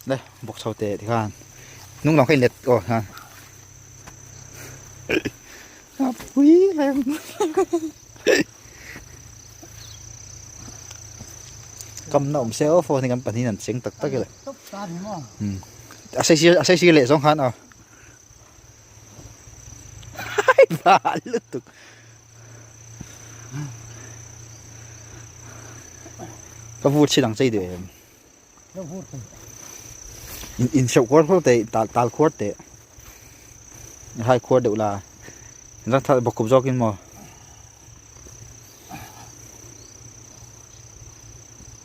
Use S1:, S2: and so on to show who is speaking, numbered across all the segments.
S1: Le bawk chho teh tikhan hnung lam kha in let aw ha a pui hle kam na awm se aw phone hi kan pahnih in an cheng tak tak e le a sei sir a sei sir leh zawng khan aw bal lutuk ka vur chhin ang chei duh em in hreuh khuar khuar teh tal tal khuar teh hai khuar deuh la zang thal bawk khup zawk in maw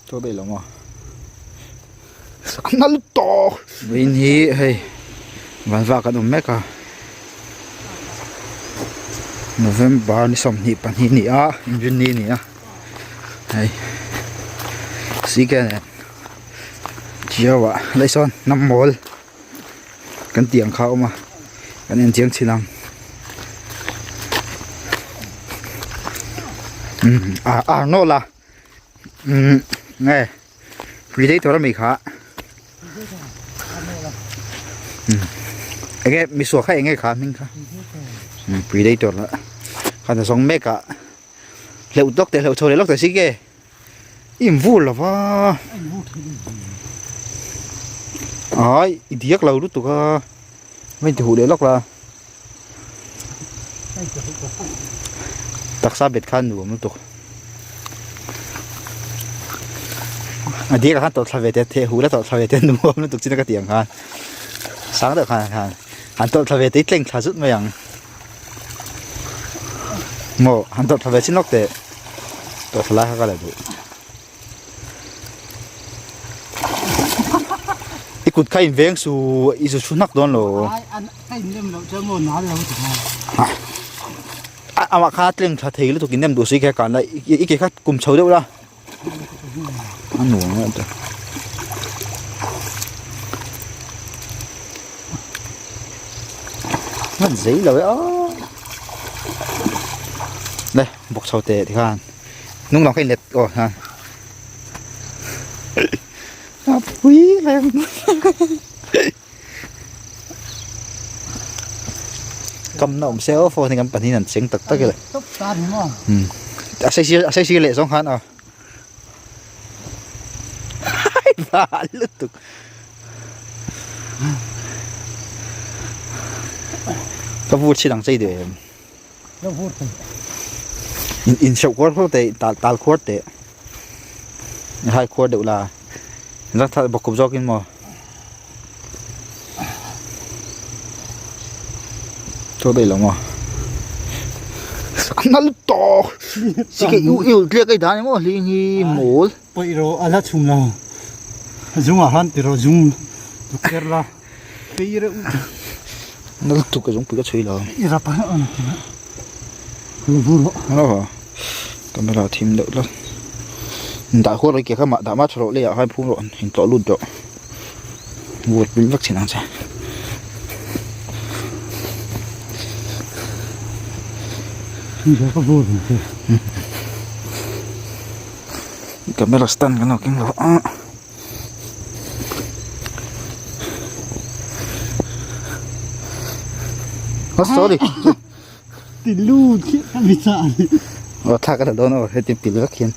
S1: chaw daih lo maw a nal tawk vawiin hi hei vanva kan awm mek a November ni 22 ni a inrinni a ni a hei sike nen chiau ah lai sawn hnam mawl kan tih ang kha a awm a kan en chiang chin ang umm ah ah nawlh a umm nge predator ami kha umm enge misual kha enge kha hming kha umm predator lah kha zawng mek ah. Hleuh tawk teh hleuh chho leh lawk teh si ke i invur lo va ai i diak lo lutuk a va inti huh leh lawk la taksa bet khan nuam lutuk a diak ah khan tawlh thla ve teh theh huh la tawlh thla ve teh nuam lutuk chin a ka tih ang khan sang deuh khan han tawlh thla ve teh i tleng thla zut mai ang. Maw han tawrh thla ve chin lawk teh tawrh thla lai kha ka la duh i kut kha in veng su i zu thu hnak dawn lo amah kha tleng tha thei lutuk in nem duh si kha kan la i ke kha kum chho deuh la a nuam a ta Hman zei lo e aw đây bok chho teh ti khan hnung lam kha in let aw ha a pui hle Kam na awm se aw phone hi kan pahnih in an cheng tak tak e le. A sei sir a sei sir leh zawng khan aw. Bal lutuk. Ka vur chhin ang chei duh em.
S2: Ka vur thei.
S1: In in hreuh khuar khuar teh tal tal khuar teh. Hai khuar deuh la. Zang thal bawk khup zawk in maw. Chaw daih lo maw. Nal tawk. Si ke u u tliak ei dan emaw hling hi mawl.
S2: Pawih ro ala chhum lo. Zungah han ti ro zung ker la. Pei reuh.
S1: Nal tuk ka zung pui ka chhui lo.
S2: I rap a an ti na. Lo vur ro.
S1: Lo ha. Camera thim deuh tlat. Dah huar ke kha mah dah ma thalo le ah khan phum rawh in tlawh lut rawh. Vur pil vek thin ang che.
S2: Ka vur che.
S1: Camera stand kan lo keng lo a. Oh sorry.
S2: Ti lut khi ka mi cha ni.
S1: Oh tha ka la dawn aw heti pil vek hian.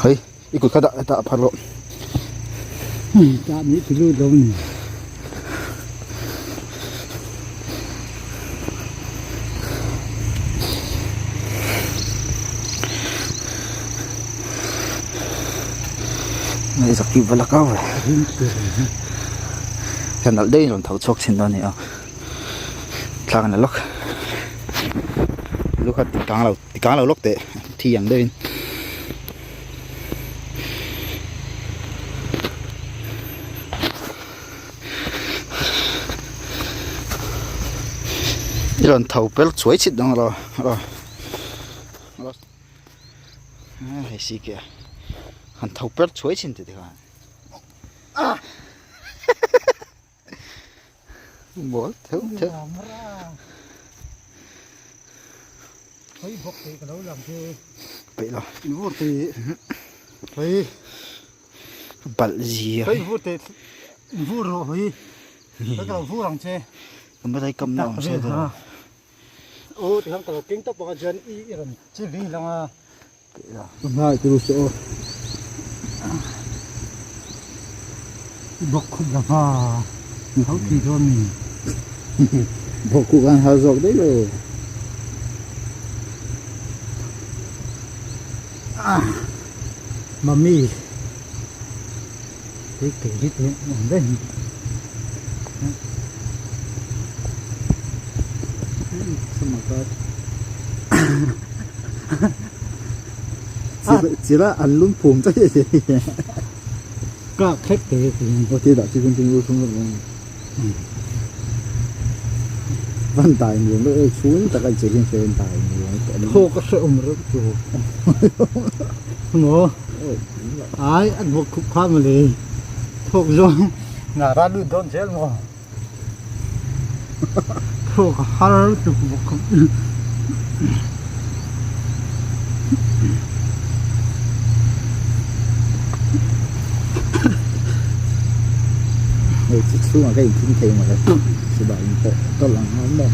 S1: Hei i kut kha dah dah phar rawh.
S2: Ta ni ti lut lo ni.
S1: Hei zaki va la kau ve. Hian nalh deuhin rawn tho chhuak thin dawn a ni a. Thla kan la lawk. Lu kha ti kang lo ti kang lo lawk teh thi ang deuhin. I rawn tho pel chuai chhit dawn rawh rawh rawh hei si ke han tho per chuai chhin tih te khan ball theuh theuh
S2: Hei bawk te ka lo lang che.
S1: Peih lo.
S2: In vur te hei.
S1: Balh zia.
S2: Hei vur te in vur rawh hei. Ka lo vur ang che.
S1: Ka hma lai kam na awm se dawn.
S2: Aw tikhan ka lo keng tawp ang a chuan i i rawn chi vi lang a.
S1: Ka hma ah turu saw aw.
S2: I bawk khup la va tho thei dawn mi.
S1: Bawk khup an har zawk daih lo.
S2: Mummy hei kei hi te awm reng.
S1: Chila an lum phum ta che che.
S2: Ka khek te te.
S1: O te da chi kun tin thung lo. Van dai nuam lo e chhun tak an che hian fen dai nuam to.
S2: Tho ka hre um reuh chu. Mo. Ai an bawk khup kha mawle. Thawk zawng na ra lut dawn zel maw. Thawk a har lutuk bawk khup.
S1: Hei chu chhungah ka inthing thei mawle. Chutah in pawh tawlh ang a maw.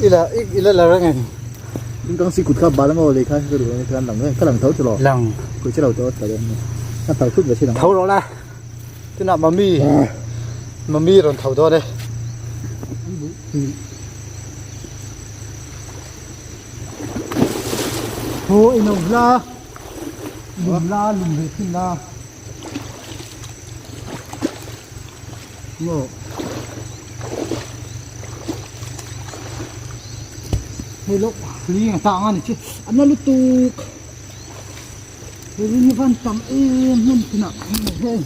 S2: Ila ila la reng em
S1: kang si kut kha bal maw lei kha ka duh ka lang ka lang tho chu lo
S2: lang
S1: kui che lo to ta den ka tho thut ve si lang
S2: tho rawh la tunah mummy mummy rawn tho dawn e. Thaw in awm la, lum la, lum ve thin la. Maw. Hei lawk hling a tang a ni chu a na lutuk. Hei ring hi van tam em hmun tinah hei.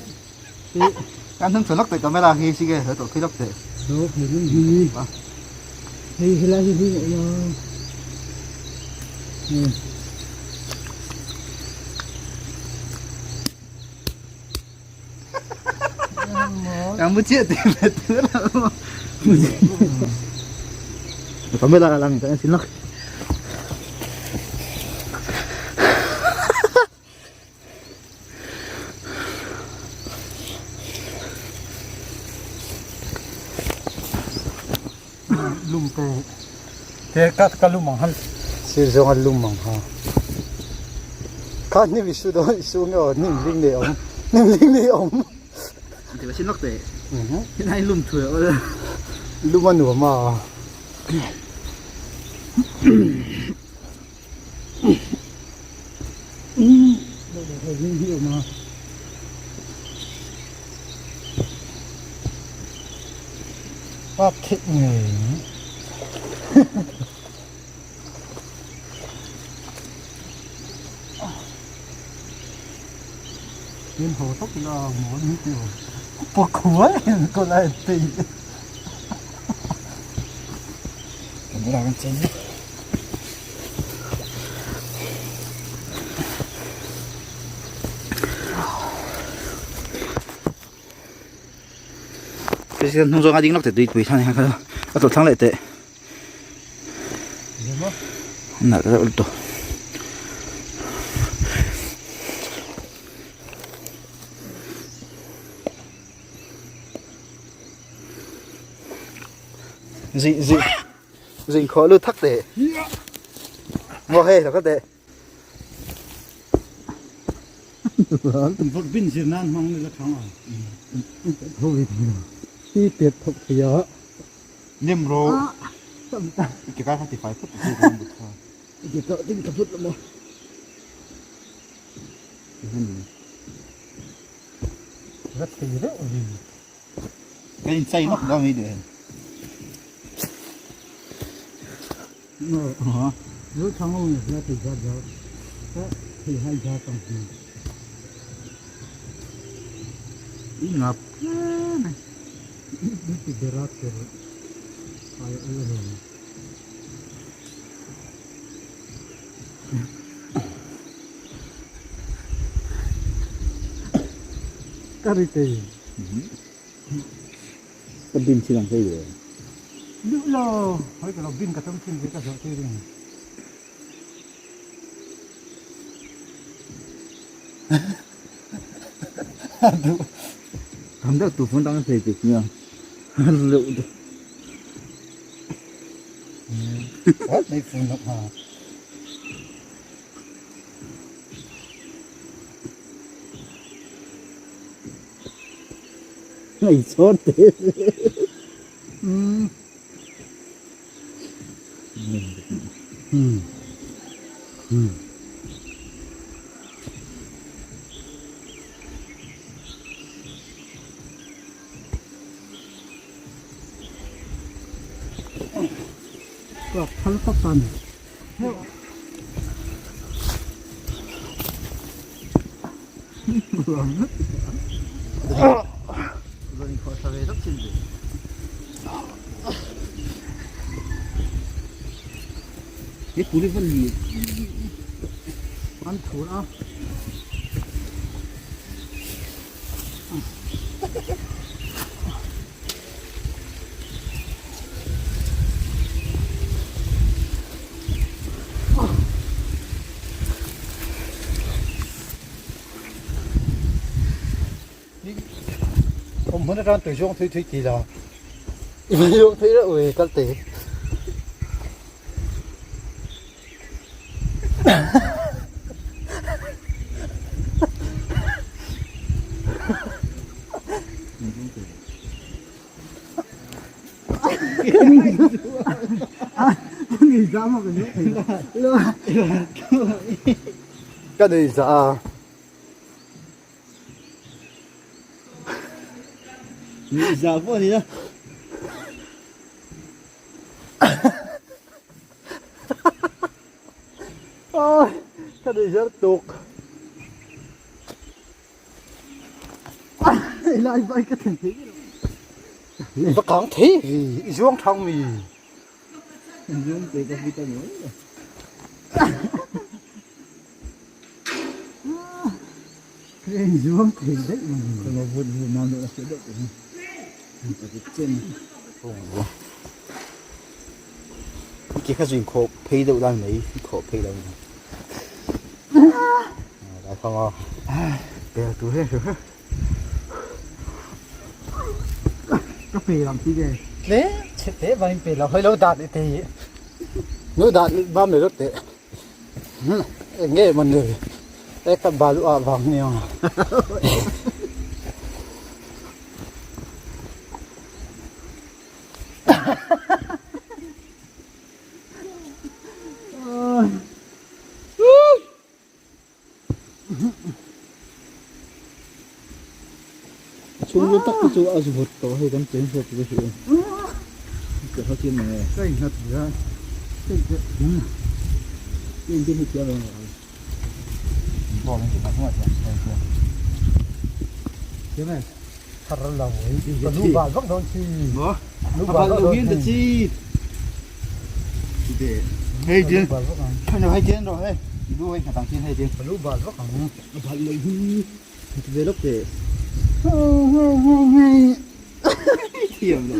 S1: Kan hnung chhuah lawk teh camera hi si nge tawh phei lawk teh.
S2: Lawk hei ring hi. Hei helai hi hling a awm a. Hei.
S1: Ang mu chiah teh met. Camera lang kan sin lawk.
S2: Lum te te ka ka lum ang han sir zawng a lum ang ha kha hnim i su dawn i su nge aw hnim hling nei awm hnim hling nei awm
S1: Ti va sin lawk teh hinai lum thu aw
S2: lum a nuam a. Pap thik ngei Nên hồ tóc là muốn nhiều Bọc cuối có lại tì
S1: President hnung zawng a ding lawk teh tuipui thlang hian kha a tawlh thlang leh teh nalh reuh lutuk. Zing zing zing khawh lut thak teh maw hei lo ka teh.
S2: Vawk bin zir nan hmang ni la thang a. Tho ve thei lo. Ti pet thawk thei a.
S1: Nem ro. I ke kar kha ti fai phut ti kan but kha.
S2: I ke kar ting ka phut lo mo. Rat thei reuh vi.
S1: Kan in chai lawk dawn hi duh em.
S2: Zo thang ho nge hla thei zat zat thei hai zat ang hi.
S1: I ngap hle mai.
S2: I ti berat ber. Ai ai a ni. Ka ri te.
S1: Ka bin thil ang hei ve.
S2: Duh lo, hoi ka lo bin ka tum thin ve ka zawh tir in. Duh.
S1: Tam deuh tu phone dang thei tik nia. Leuh deuh.
S2: What may phone up ha.
S1: Ngei chawr te.
S2: Um. Um. Um. Ka phal tak tan. An thur a. Awm hmun atang tui zawng thui thui ti la i va zawng thui reuh ve kal te. Ka nei za a.
S1: Ni za pawh a ni la.
S2: Ôi, ka nei zar tuk. Lai vai ka thei thei. Va kang thei vi, i zuang thang mi.
S1: Zuang te ka vi ta ni.
S2: Cái zuang thei daih mai.
S1: Ka lo vut vut nan deuh a hriat deuh tawh hi. Ka vut chen. I ke kha chu inkhawh phei deuh lai mai, inkhawh phei lo ni. Lai khawng aw. Pel tur hian hrim hrim.
S2: Ka pe lam chi ge. Le chhe te vangin pe lo hoi lo dat i te. Nu dat bam le rot te. Eng nge maw ni e ka balu ah vang nia.
S1: Chhung tak te chu a vawt tawh hei kan cheng hriat te hi. Ka hre chiang mang e.
S2: Ka innghat ve a. Hei te
S1: Ka inti hre chiang mang e. Ball an ti hmang hmang a.
S2: Chiang e. Thar lo ei. Ka lu bal vak dawn chi.
S1: Maw?
S2: Lu bal vak dawn
S1: chi. Hei din. Hei din ro hei. Lu hei khatang chin hei din.
S2: Lu bal vak ang.
S1: Bal lo hi. Ve lawk teh. Thiam lo.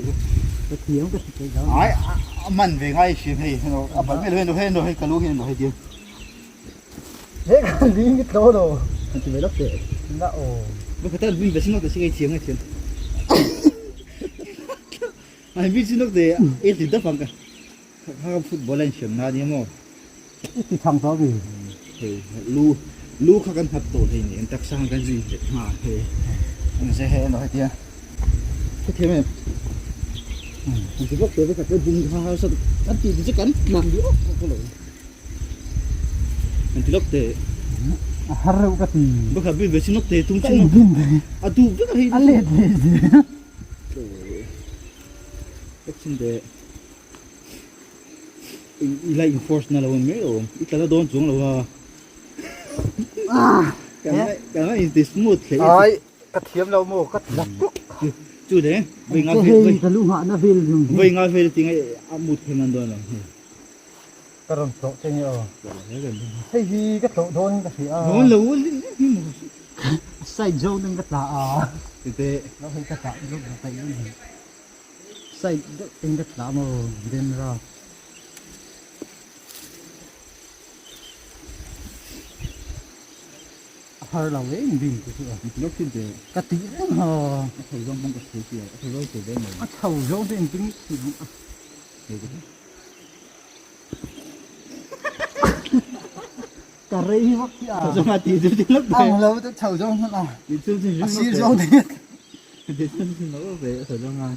S2: Ka thiam ka ti thei lo.
S1: Ai a man ve ngai hrim hei a bal mai lo hei hei ka lu hian hei din.
S2: He ka ling i tlo lo.
S1: An ti ve lawk teh.
S2: Na aw.
S1: Ba ka tan bin ve sin lawk teh si ngai thiam ngai thiam. Ai bin sin lawk teh e ti dap ang ka. Kha football an hriam na nia maw.
S2: I ti thang tawh mi.
S1: Hei lu lu kha kan nghat tawh hei ni an taksa khan kan zui leh nghal hei. An zai hei an hei tia. Ka thiam em. An ti vak te vek ka bung kha harsa kan ti ti chu kan tlan duh awk awk lo. An ti lawk te.
S2: A har reuh ka ti.
S1: Bakha bin ve sin lawk te tum
S2: Ka
S1: chin.
S2: in bin ve.
S1: A tu vek a hei.
S2: A let ve zel.
S1: Ka chin te. I la enforce na lo mai lo i tla na dawn chuang lo a kan kan in ti smooth hle
S2: ai ka thiam lo maw ka ti lak tuk.
S1: Chu le voi nga vel
S2: hei ka lu ngah na vel lung hi.
S1: Voi nga vel ti ngai a mut khem an dawn lo hei.
S2: Ka rawn tlawh che nge aw. Hei hi ka tlawh dawn ka hria a.
S1: Dawn lo hi mu.
S2: Side zawng in ka tla a.
S1: Tete.
S2: Lo hei ka tla deuh ka paih deuh. Side deuh in ka tla maw den ra. A har lo em bing te chu a.
S1: Lok thin te.
S2: Ka ti reng ha.
S1: A chho zawng pawh ka thei si a. A chho zawng thei dawn lo.
S2: A chho zawng te engtin nge thei ang a. Ka rei vak hi a.
S1: Chho zawng a ti chu ti lok te.
S2: Ang lo te chho zawng hman a.
S1: Ti chu ti
S2: A sir zawng te.
S1: Ti chu ti lok te a chho zawng a.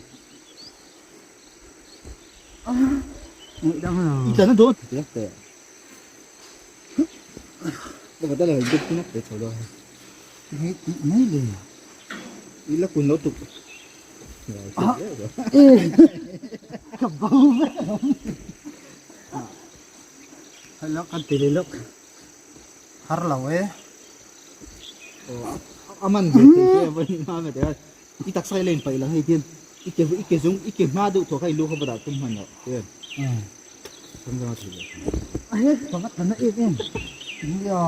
S2: Ngei dang lo.
S1: I tlan a dawn ti lok te. Baka ta la duk nak te chho dawn.
S2: Nge ti mai le.
S1: I la kun lo tuk.
S2: E ka bo vek alawm. Hello kan ti leh lawk. Har lo e.
S1: Aman ve thei che a vawi hma ve te a. I taksa i len paih lo hei tin i ke i ke zung i ke hma deuh thaw kha i lu kha va dah tum hman loh tian. Chang chang a thei leh.
S2: Ahe ka va tla na em em. Nia.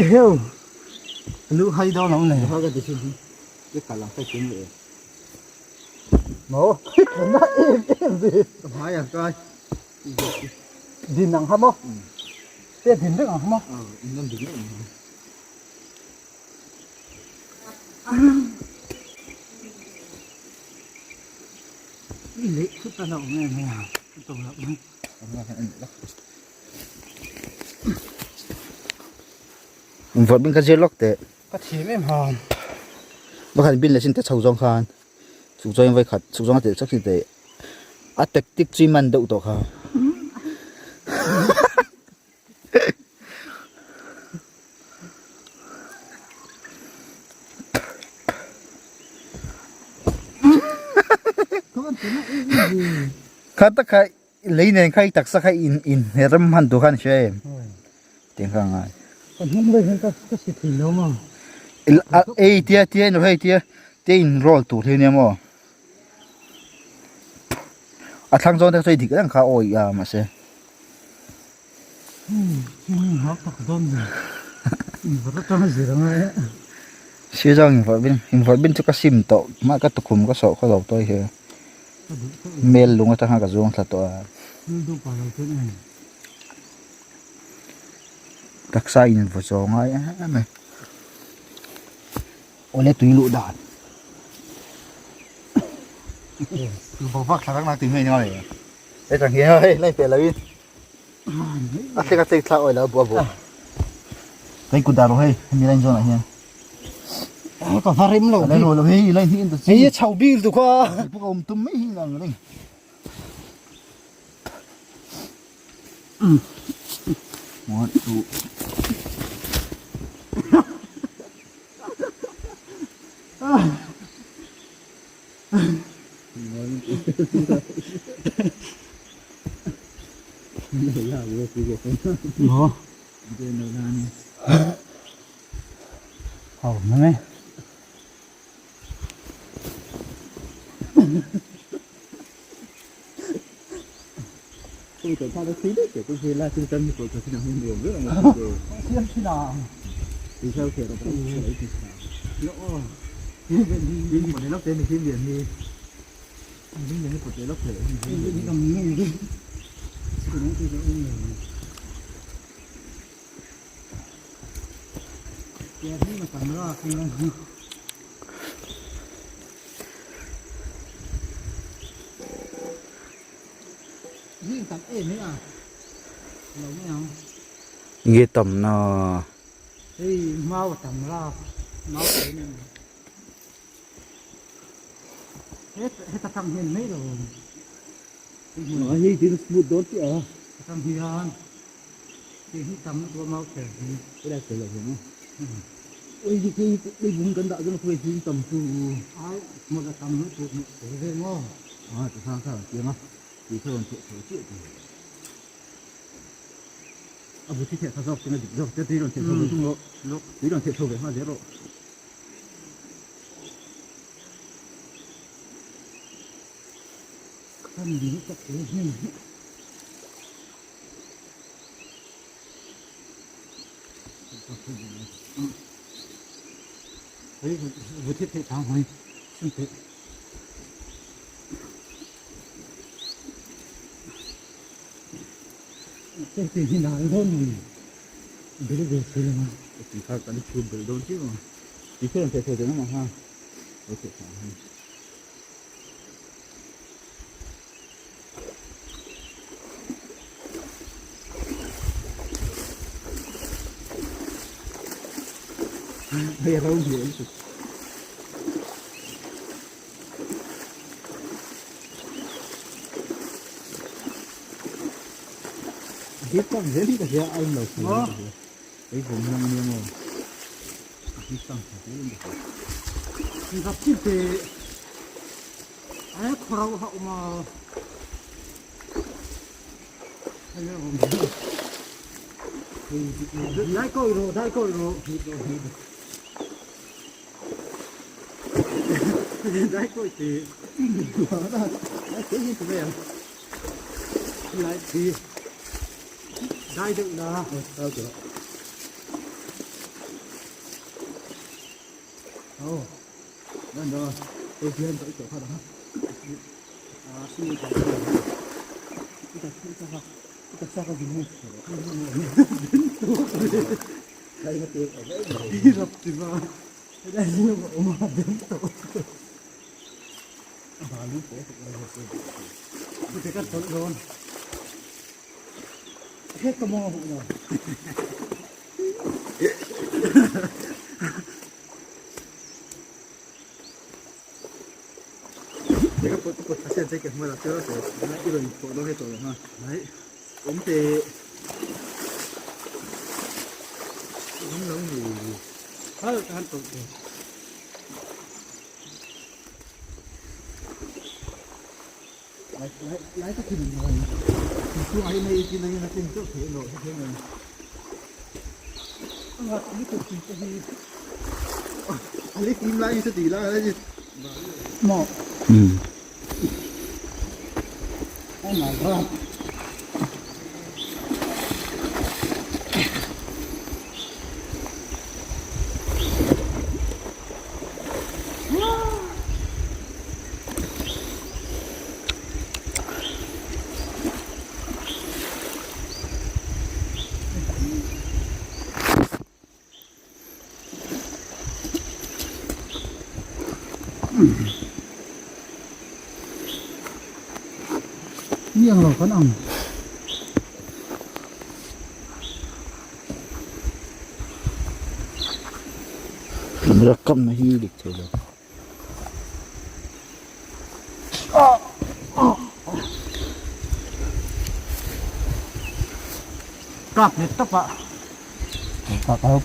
S2: Eheu. Lu hai dawn lo nei.
S1: Ha ka ti sin hi. Ke kal ang kai tum leh.
S2: Mo. Tla na em em ve.
S1: Ka hmai ang kai.
S2: Din ang ha maw? Te din vek ang ha maw?
S1: In lam dik em.
S2: I leh thut a lo nge nge a to loh mai.
S1: Vawt bin ka zir lawk teh.
S2: Ka thiam em han.
S1: Bakhan bin leh sin te chho zawng khan chuk zawng in vawikhat chuk zawng a tel chak sin te a tactic chui man deuh tawh kha. Kha tak kha lei nen kha i taksa kha in in ram hman tur khan hria em tiang kha ngai.
S2: Ka hnung leh hian ka ka si thei lo maw.
S1: Ei tia tia no hei tia tia in roll tur hi ania maw. A thlang zawng te sawi dik reng kha awi a mahse. Sir zawng invawrh bin invawrh bin chu ka sim tawh mah ka tukhum ka sawh khaw lo tawi hi mel lung atang khan ka zuang thla tawh a taksa invaw zawh ngai em em awle tui luh dan vak thla vak tui hmel ni mai hetang hian hei la inpeh lo in. A thleng a thleng thlak awih lo a buah buah. Kai kut dah rawh hei hemi line zawnah hian.
S2: Ka va rem lo.
S1: Lai lo hei line hi in ta chi.
S2: Hei a chho bil tu kha.
S1: Puk a awm tum mai hi ang reng. One two.
S2: Maw? Hau mai.
S1: Nge tam na.
S2: Hei mau tam la mau em. Hết hết ta thằng hiền mấy rồi.
S1: Hei tin smooth dawn chiah a.
S2: Thằng hiền. Thì hi tam nó mau kẻ.
S1: Cái này kể lại hiểu không? Ôi đi cái đây vùng cấn đạo rất là khuya thì tầm từ
S2: Ai một là tầm nó thuộc một cái về ngô.
S1: À, từ sang sang tiếng á. Thì thôi còn chuyện chuyện thì. A bu thi theh kha zawk chunga dik zawk te tui rawn theh chho ve thung rawh. Tui rawn theh chho ve nghal zel rawh.
S2: Kan ding tak te hnim hi. Hei bu thi theh thang hoi sim theh. Hei hi nal dawn ni bel ve thei lo a.
S1: Tui kha kan chhum belh dawn chiah a, tui kha rawn theh thei teh ang ha, lo theh thei ang hi. Hei a lo hmuh lutuk. Hip tak zel hi ka hria a in lo thei ka hria. Ei vawm lang ania maw. A hip tak zel in ka hria.
S2: Rap chi te ai khorau ha uma. Dai ko ro dai ko ro. Dai ko te.
S1: Dai te hi tu ve ang.
S2: Lai thi. Dai deuh la.
S1: Oh. Nan da. Ei hian ka ikawh kha ha.
S2: Ah, si ka. Ika ika ka. Ika sa ka ginu.
S1: Kai na te ka vai.
S2: Hirap diba? Dahil yung umaden to.
S1: Balu po ko la ko.
S2: Buti ka tol doon. Heto mo nga na.
S1: Ka put put a sen che ke hmala chu se na i ron pho do he to ha.
S2: Đấy.
S1: Om te. Om lo ni.
S2: Hal kan to.
S1: Lai lai lai ta thin rồi. Chu ai nei chi nei na tin chu the lo the ngai.
S2: Ang at ito ito hi.
S1: Ali tim lai se ti la lai.
S2: Mo.
S1: Ừ.
S2: Oh my god. Miang lo kan ang.
S1: Rakam na hi dik thei lo.
S2: Kap ni tapa.
S1: Ka ka.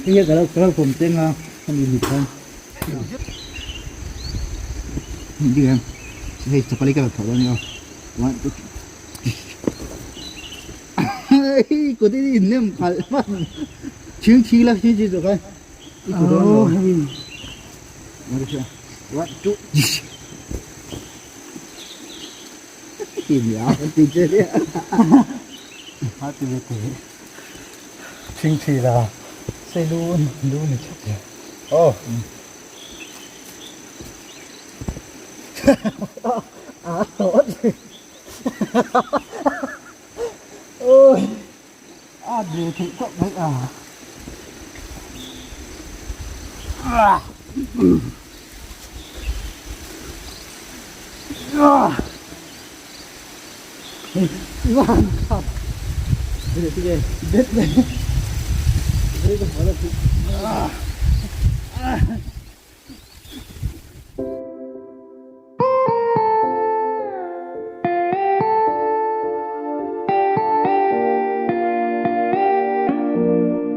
S1: Iya kalau kalau kum teng a kan ni khan. Đi em. Hei chapali ka tho ni o. One two. Hei ko ti nem khal man. Ching chi la chi chi zo kai. I ko do no. One two. Tìm hiểu tìm chơi đi.
S2: Ha ti ve te. Ching chi la. Sei lu lu ni chak te.
S1: Oh.
S2: À tốt. Ôi. À về thị cộng đấy à. À. À. Iwan kap.
S1: Đây đây.
S2: Bet bet.
S1: Đây có phải là
S2: À.